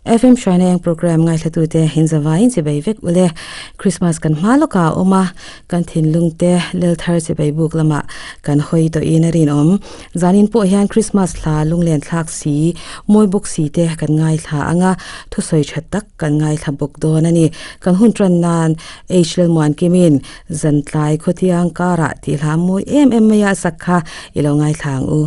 FM Hruaina eng program ngaithlatute in zavaiin chibai vek ule. Christmas kan hma lawkah a awm a, kan thinlung te lel thar chibai buk lamah kan hawi tawhin a rinawm. Zanin pawh hian Christmas hla lunglen thlak si, mawi bawk si te kan ngaithla ang a, thusawi tha tak kan ngaithla bawk dawn a ni. Kan hun tan nan H Lalmuankimin Zantlai Khawtiang karah tih hla mawi em em mai a sak kha i lo ngaithla ang u.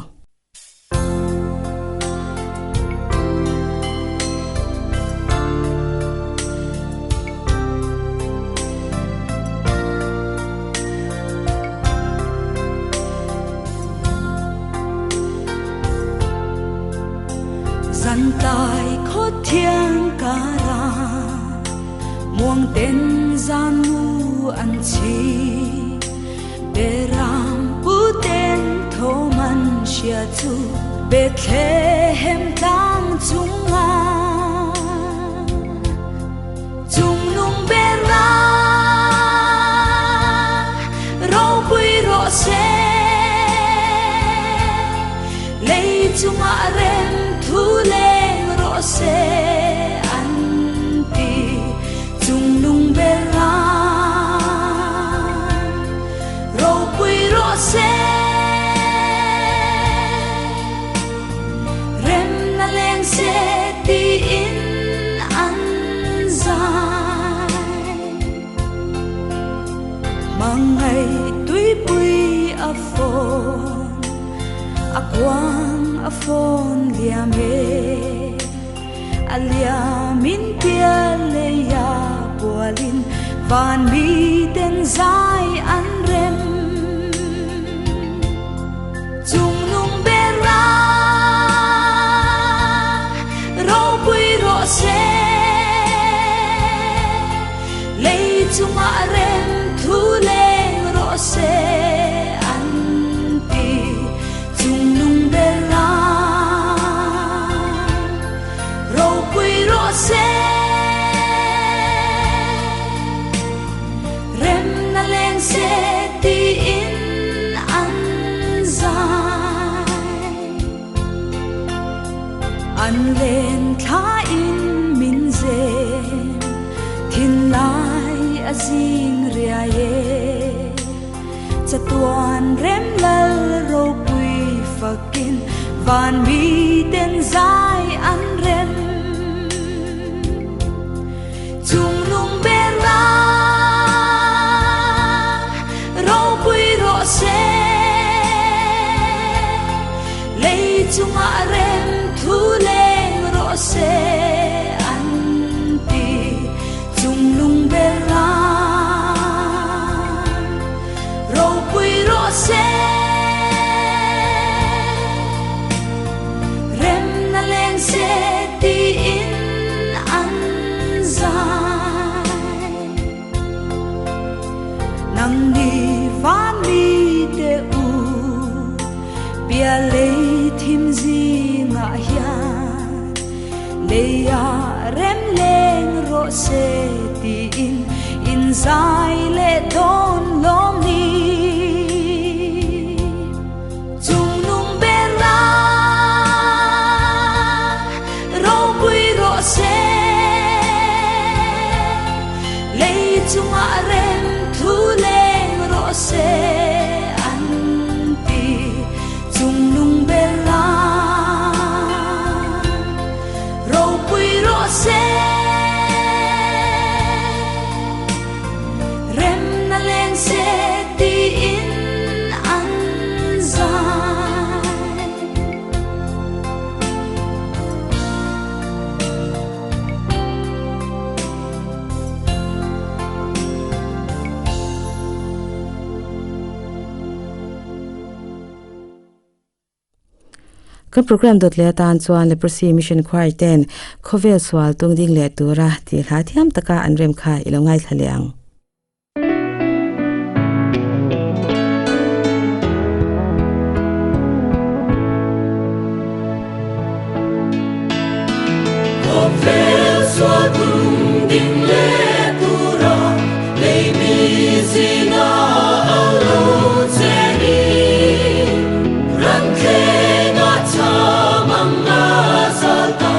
Zantlai khawthiang karah muang ten zan mu an chhi Beram pu ten thawm an hria chu Bethlehem tlang chungah Chungnung bera ropui rawh se Lei chungah rem thu leng rawh se an ti Chungnung bera ropui rawh se Remna leng se tiin an zai Hmangaih tuipui a fawn a kuang a fawn liam e A liam in pial lei a pualin van mi ten zai an rem Chungnung bera ropui rawh se Lei chungah rem thu leng rawh se an ti Chungnung bera ropui rawh se Remna leng se tiin an zai An len thla in min zem thinlai a zing riai e Chatuan rem lal ropui fakin van mi ten zai an rem Chungnung bera ropui rawh se Lei chungah rem thu leng rawh se an ti Chungnung bera ropui rawh se Remna leng se tiin an zai Nang ni van mi te u bia lei thim zingah hian Leia rem leng rawh se tiin in zai leh dawn lawm ni Chungnung bera ropui rawh se Lei chungah rem thu leng rawh se an ti Chungnung bera ropui rawh se Remna leng se tiin an zai. Kan program dawt leh atan chuan Leprosy Mission Choir ten khawvel sual tung ding leh tura tih hla thiam taka an rem kha i lo ngaithla leh ang. Khawvel sual tung ding leh tura lei mi zinga a lo che ni. Ran thlenga cham ang a zal ta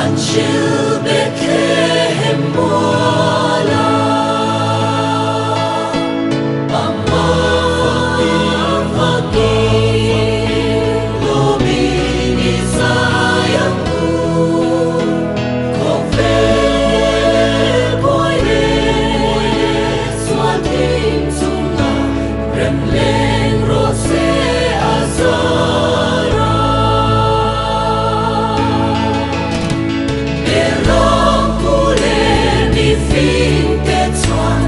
an. hril Bethlehem muala Amah fakin lawmin i zai ang u Khawvel buai leh sual thim chungah rem leng rawh se a zar a. Berampu leh mifing te chuan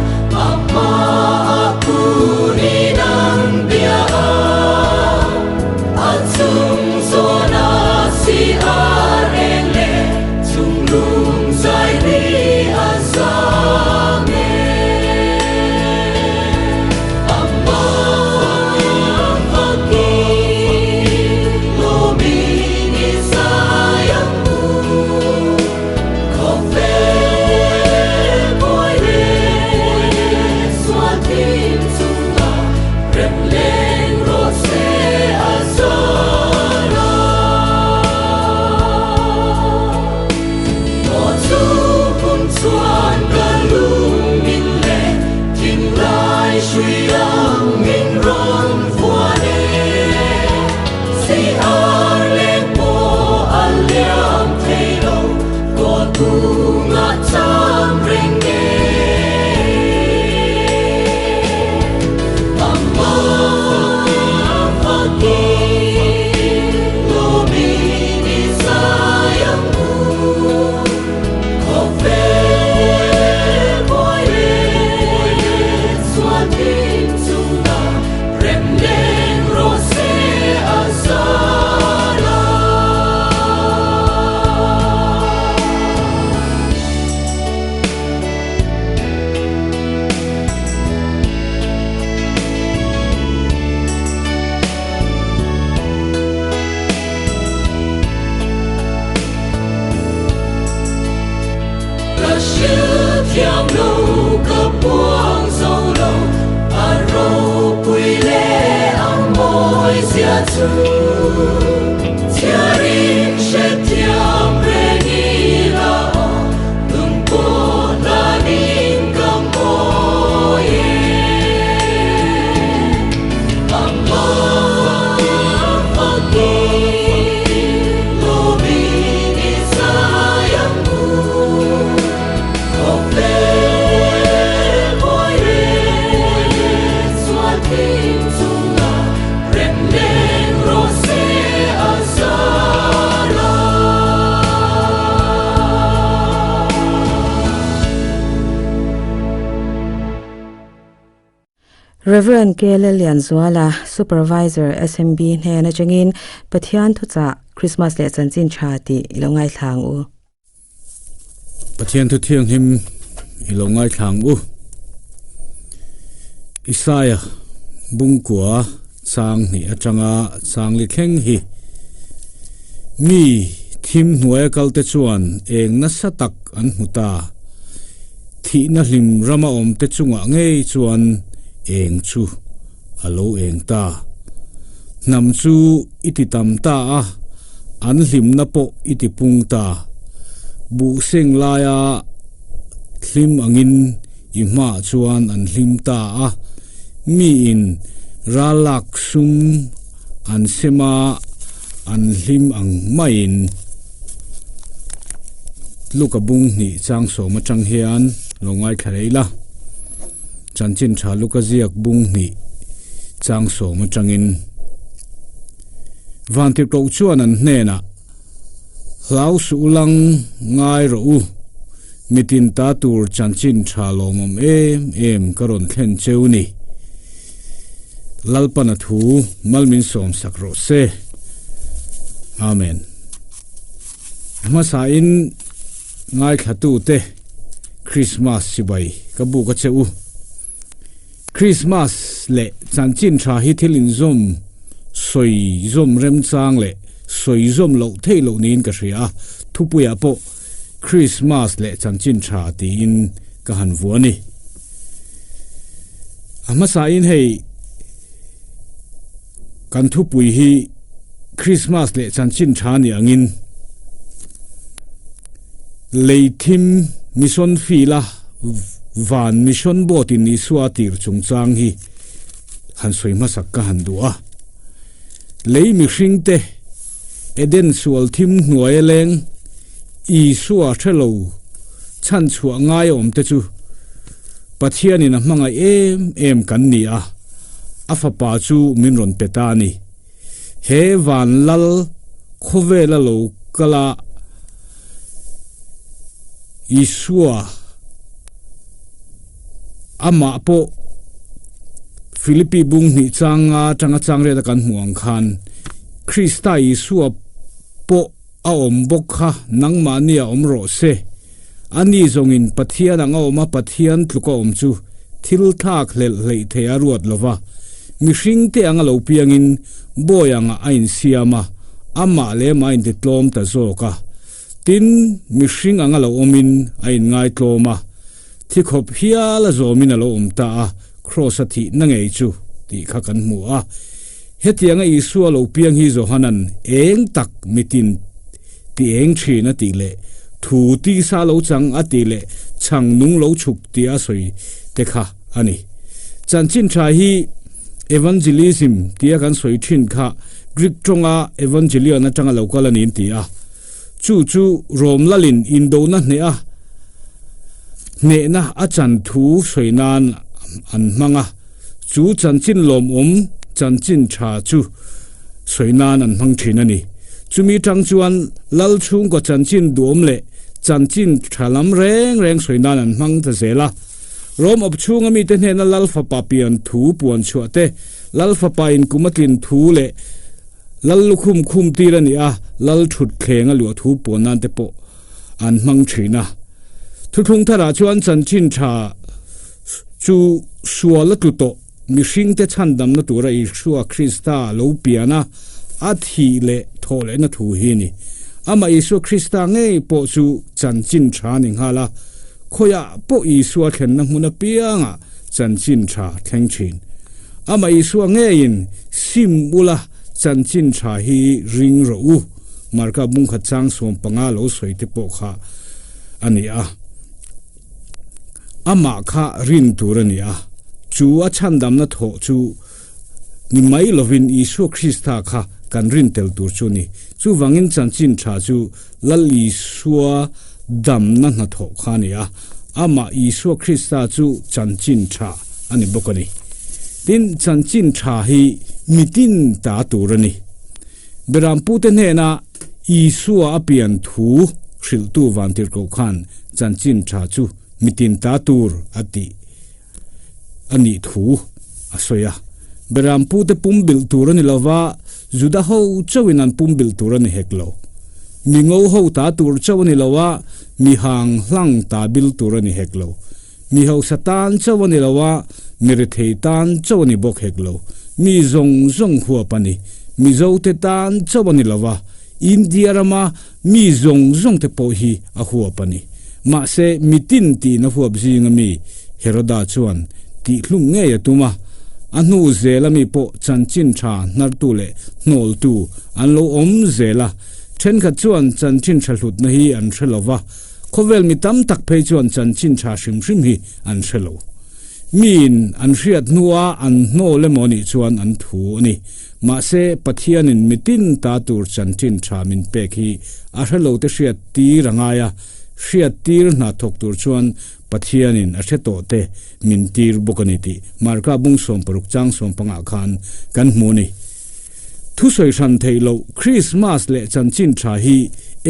a hmaah kurin an bia a, a chung zawna si a reng leh chung lung zai ri a zam e. Amah fakin lawmin i zai ang u, khawvel buai leh sual thim chungah rem leng rawh se a zar a. Aw chu hun chuan ka lung min leh thinlai hrui ang min rawn vuan e. Sei ar leng pawh a liam thei lo, kaw tungah cham reng e. Amah fakin lawmin i zai ang u, khawvel buai leh sual thim chungah rem leng rawh se a zar a. Ka hrilh thiam lo, ka puang zo lo, a ropui leh a mawi zia chu. Chhiarin hrethiam reng ila aw, nun pawh hlanin ka mawi e. Amah fakin lawmin i zai ang u, khawvel buai leh sual thim chungah rem leng rawh se a zar a. Rev. KL Lianzuala, Supervisor, SMB hnen atangin Pathian thuchah Christmas leh chanchin tha tih i lo ngaithla ang u. Pathian thu thianghlim i lo ngaithla ang u. Isaiah bungkua chang hnih atanga chang li thleng hi mi thim hnuaia kalte chuan eng nasa tak an hmu ta. Thihna hlim rama awmte chungah ngei chuan eng chu a lo eng ta. Hnam chu i ti tam ta a, an hlimna pawh i ti pung ta. Buh seng laia hlim angin i hmaah chuan an hlim ta a, miin ral lak sum an sem a, an hlim ang maiin. Luka bung hnih chang sawm atang hian lo ngaithla rei la, chanchin tha Luka ziak bung hnih chang sawm atangin Vantirhkoh chuan an hnenah, Hlau suh u lang ngai rawh u, mitin ta tur chanchin tha lawmawm em em ka rawn thlen cheu ni. Lalpana thu mal min sawm sak rawh se. Amen. A hmasain ngaithlatute Krismas chibai ka buk a che u. Krismas leh chanchin tha hi thil inzawm sawi zawm remchang leh sawi zawm loh theih loh niin ka hria a, thupuiah pawh Krismas leh chanchin tha tiin ka han vuah a ni. A hmasain hei kan thupui hi Krismas leh chanchin tha ni angin. Lei thim mission field a van mission boat in Isua tir chungchang hi han sawi hmasak ka han duh a. Lei mihring te Eden sual thim hnuai a leng Isua hrelo chhan chhuah ngai awm te chu Pathian in a hmangaih em em kan ni a, a fapa chu min rawn pe ta a ni. He van lal khawvela lo kal a Isua amah pawh Philippi bung hnih changa tanga chang riat a kan hmuh ang khan Krista Isua pawh a awm bawk kha nangmahni a awm rawh se. Ani zawngin Pathian ang a awm a, Pathian tluk a awm chu thil thlak hlelh hleih thei a ruat lo va. Mihringte ang a lo piangin bawi angah a insiam a, amah leh amah a intitlawm ta zawk a. Tin, mihring ang a lo awmin a inngaitlawm a, thi khawp hial a zawmin a lo awm ta a, Kraws a thihna ngei chu tih kha kan hmu a. Hetianga Isua lo piang hi Johanan eng tak mitin ti eng thin a tih leh thu tisa lo chang a tih leh chhang nung lo chhuk tia a sawi te kha a ni. Chanchin tha hi Evangelism tia kan sawi thin kha Greek tawnga Evangelion atanga lo kal a ni an ti a. Chu chu Rom lalin indona hneh a hnehna a chan thu sawi nan an hmang a. Chu chanchin lawmawm chanchin tha chu sawi nan an hmang thin a ni. Chumi tang chuan lal chhungkaw chanchin duhawm leh chanchin tha lam reng reng sawi nan an hmang ta zel a. Rom awp chhunga mite hnena lal fapa pian thu puan chhuah te, lal fapa in kum a tlin thu leh lal lukhum khum tir a ni a, lal thut thleng a luah thu puan nan te pawh an hmang thin a. Thuthlung tharah chuan chanchin tha Chu sual a tlu tawh mihringte chhandamna tura Isua Krista lo pian a, a thih leh thawh lehna thu hi a ni. Amah Isua Krista ngei pawh chu chanchin tha a ni nghal a, khawiah pawh Isua thlenna hmun apiangah chanchin tha thleng thin. Amah Isua ngeiin sim ula chanchin tha hi ring rawh u, Marka bungkhat chang 15 lo sawi te pawh kha a ni a. Amah kha rin tur a ni a, chu a chhandamna thawh chu ni mai lovin Isua Krista kha kan rin tel tur chu a ni. Chuvangin chanchin tha chu Lal Isua damna hnathawh kha a ni a, amah Isua Krista chu chanchin tha a ni bawk a ni. Tin, chanchin tha hi mitin ta tur a ni. Berampute hnena Isua a pian thu hrilhtu Vantirhkoh khan chanchin tha chu mitin ta tur a tih a nih thu a sawi a. Berampute pumbilh tur a ni lova, Juda ho chauhin an pumbilh tur a ni hek lo. Mi ngo ho ta tur chauh a ni lo a, mi hang hlang ta bil tur a ni hek lo. Mi hausa tan chauh a ni lo a, mi rethei tan chauh a ni bawk hek lo. Mi zawng zawng huap a ni. Mizote tan chauh a ni lo a, India rama mi zawng zawngte pawh hi a huap a ni. Mahse, mitin tiin a huap zinga mi Heroda chuan tihhlum ngei a tum a, a hnu zela mi pawh chanchin tha hnartu leh hnawltu an lo awm zel a. Thenkhat chuan chanchin tha hlutna hi an hre lo va, Khawvel mi tam tak phei chuan chanchin tha hrim hrim hi an hre lo. Miin an hriat hnua an hnawl emaw nih chuan an thu a ni. Mahse, Pathianin mitin ta tur chanchin tha min pek hi a hre lo te hriat tir a ngai a, hriat tir hna thawk tur chuan Pathianin a hre tawh te min tir bawk a ni tih Marka bung 60 chang 15 khan kan hmu a ni. Thusawi hran theih loh Krismas leh chanchin tha hi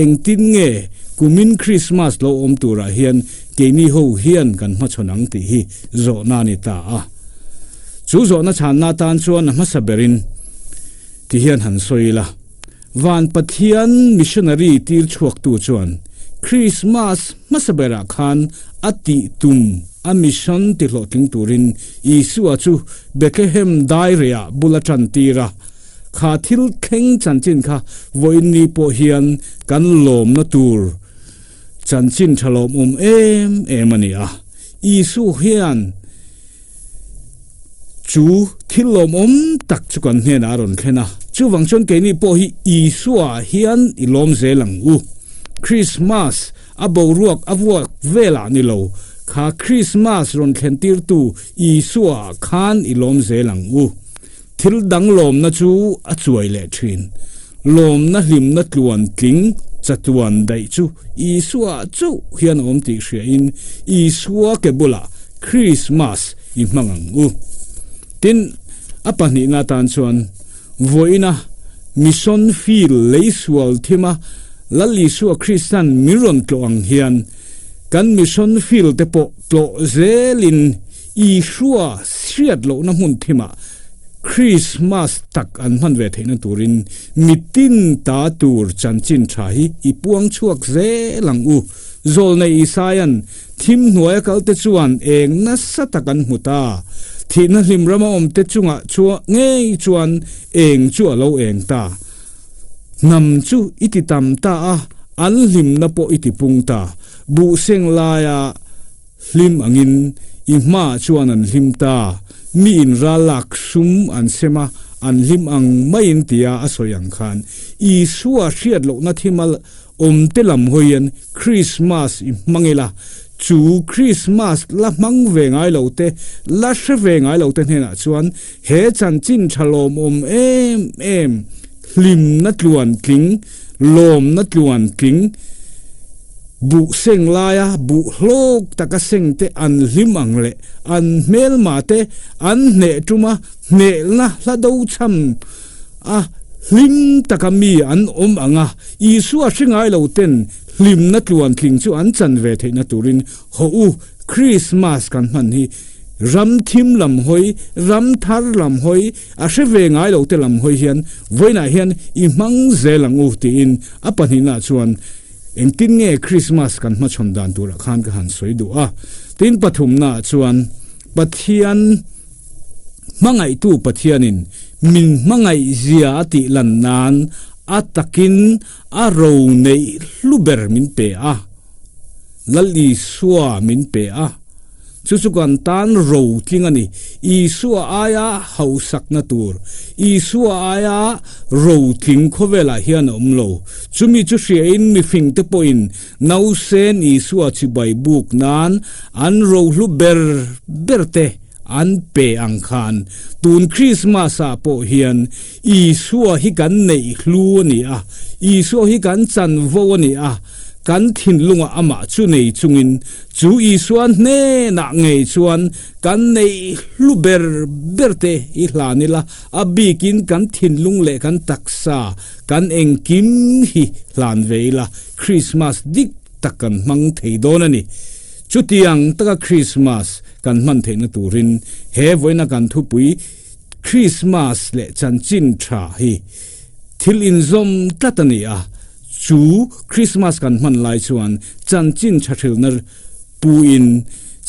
engtin nge kumin Krismas lo awm turah hian keini ho hian kan hmachhawn ang tih hi zawhna a ni ta a. Chu zawhna chhanna atan chuan a hmasa berin ti hian han sawi ila. Van Pathian missionary tir chhuaktu chuan Krismas hmasa berah khan a tih tum a mission ti hlawhtling turin Isua chu Bethlehem daireah bul a tan tir a. Kha thil thleng chanchin kha vawiin ni pawh hian kan lawmna tur chanchin tha lawmawm em em a ni a. Isua hian Chu thil lawmawm tak chu kan hnenah a rawn thlen a, chuvang chuan keini pawh hi Isua hian i lawm zel ang u. Krismas. A boruak a vuak velah ni lo, kha Krismas rawn thlentirtu Isua ah khan i lawm zel ang u. Thil dang lawmna chu a chuai leh thin. Lawmna hlimna tluan tling chatuan daih chu Isua ah chauh hian a awm tih hriain Isua ke bulah Krismas i hmang ang u. Tin, a pahnihna atan chuan vawiina mission field lei sual thima Lal Isua Kristan min rawn tlawh ang hian kan mission field te pawh tlawh zelin Isua hriat lohna hmun thimah Krismas tak an hman ve theihna turin mitin ta tur chanchin tha hi i puang chhuak zel ang u. Zawlnei Isaia'n thim hnuaia kalte chuan eng nasa tak an hmu ta. Thihna hlim rama awmte chungah ngei chuan eng chu a lo eng ta. Hnam chu i ti tam ta a, an hlimna pawh i ti pung ta. Buh seng laia Hlim angin i hmaah chuan an hlim ta, mi in ral lak sum an sem a, an hlim ang maiin tia a sawi ang khan Isua hriat lohna thima awmte lam hawiin Krismas i hmang ila, chu Krismas la hmang ve ngai lo te, la hre ve ngai lo te hnenah chuan he chanchin tha lawmawm em em, hlimna tluan tling, lawmna tluan tling, Buh seng laia buh hlawk taka seng te an hlim ang leh an hmelma te an hneh tuma hnehlna hla do chham a hlim taka mi an awm ang a, Isua hre ngai lo ten hlimna tluan tling chu an chan ve theihna turin hawh u Krismas kan hman hi ram thim lam hawi, ram thar lam hawi, a hre ve ngai lo te lam hawi hian vawiinah hian i hmang zel ang u tiin a pahnihna chuan Engtin nge Krismas kan hmachhawn dan turah khan ka han sawi duh a. Tin pathumnaah chuan Pathian hmangaihtu Pathianin min hmangaih zia a tih lan nan a takin a ro neih hlu ber min pe a, Lal Isua min pe a. Chu chu kan tan ro tling a ni. Isua aia hausakna tur, Isua aia ro tling khawvelah hian a awm lo. Chumi chu hriain mifingte pawhin nausen Isua chibai buk nan an rohlu ber berte an pe ang khan tun Krismas-ah pawh hian Isua hi kan neih hlu a ni a, Isua hi kan chanvo a ni a, kan thinlungah amah chu nei chungin Chu Isua hnenah ngei chuan kan neih hlu ber ber te i hlan ila, a bikin kan thinlung leh kan taksa, kan engkim hi hlan ve ila, Krismas dik tak kan hmang thei dawn a ni. Chutiang taka Krismas kan hman theihna turin he vawiina kan thupui Krismas leh chanchin tha hi thil inzawm tlat a ni a. Chu Krismas kan hman lai chuan chanchin thahrilna puin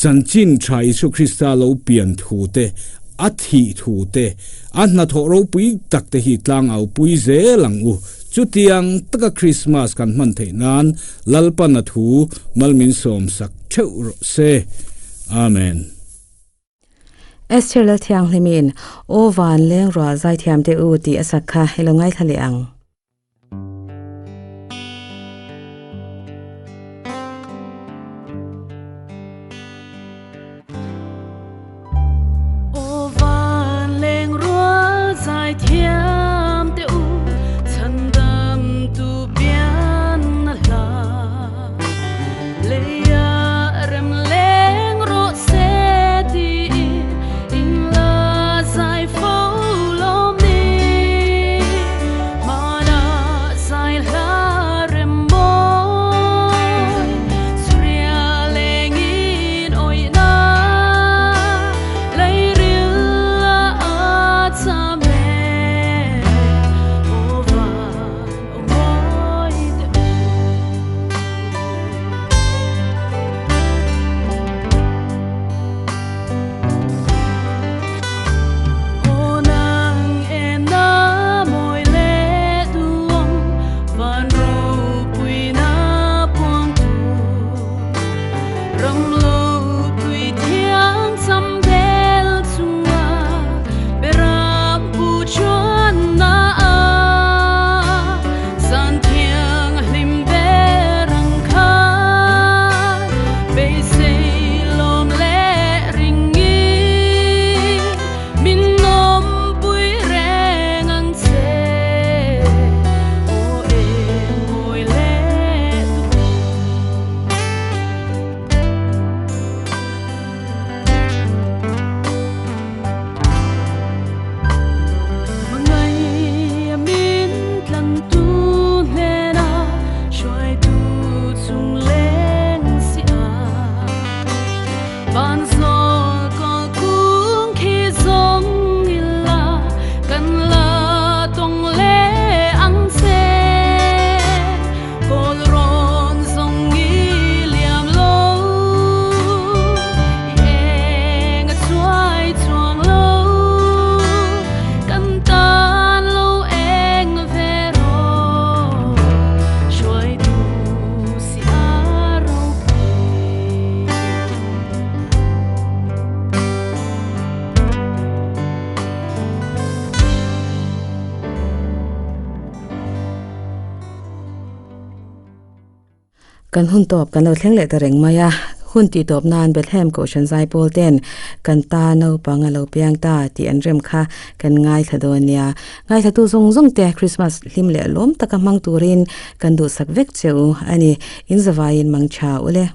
chanchin tha Isua Krista lo pian thu te, a thih thu te, a hnathawh ropui tak te hi tlangau pui zel ang u. Chutiang taka Krismas kan hman theih nan Lalpan a thu mal min sawmsak theuh rawh se. Amen. Esther Lalthianghlimin Aw Van Leng Ruah Zaithiam Te U tih a sak kha i lo ngaithla leh ang. Aw van leng rual zaithiam te u, chhandam tu pian a hla. Leia rem leng rawh se tiin in la zai fo lawm ni. Hmana zai hla rem mawi, Surya lengin awihna, Leiril a cham e, Aw van aw mawi te u. Kan hun tawp kan lo thleng leh ta reng mai a, hun tih tawp nan Bethlehem Kohhran Zaipawl ten kan ta naupang a lo piang ta tih an rem kha kan ngaithla dawn nia. Ngaithlatu zawng zawng te Christmas hlim leh lawm taka hmang turin kan duhsak vek che u a ni. In zavaiin mang tha u le.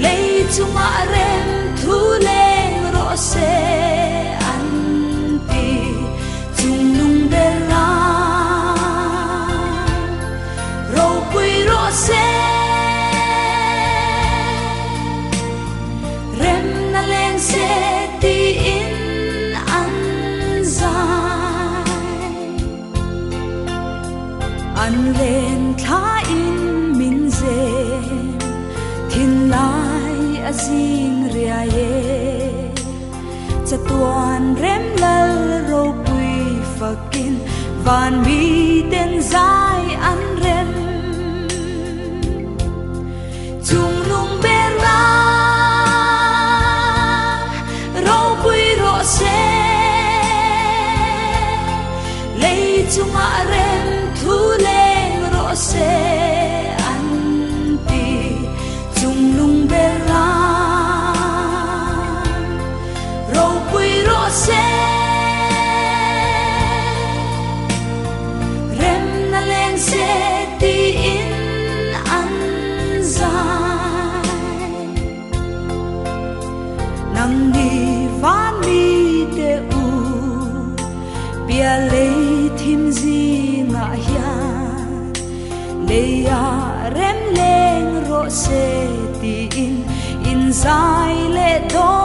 Lei chunga rem thu leng ro se. Kan len thlain min zem thinlai a zing riai e chatuan rem lal ropui fakin van mi ten zai an rem chung nung bera ropui rawh se lei chunga rem thu leng rawh se an ti chung nung bera ropui rawh se rem na leng se ti in an zai nang ni van mi te u bia lei thim zinga hian leia rem leng rawh se ti in in zai le dawn.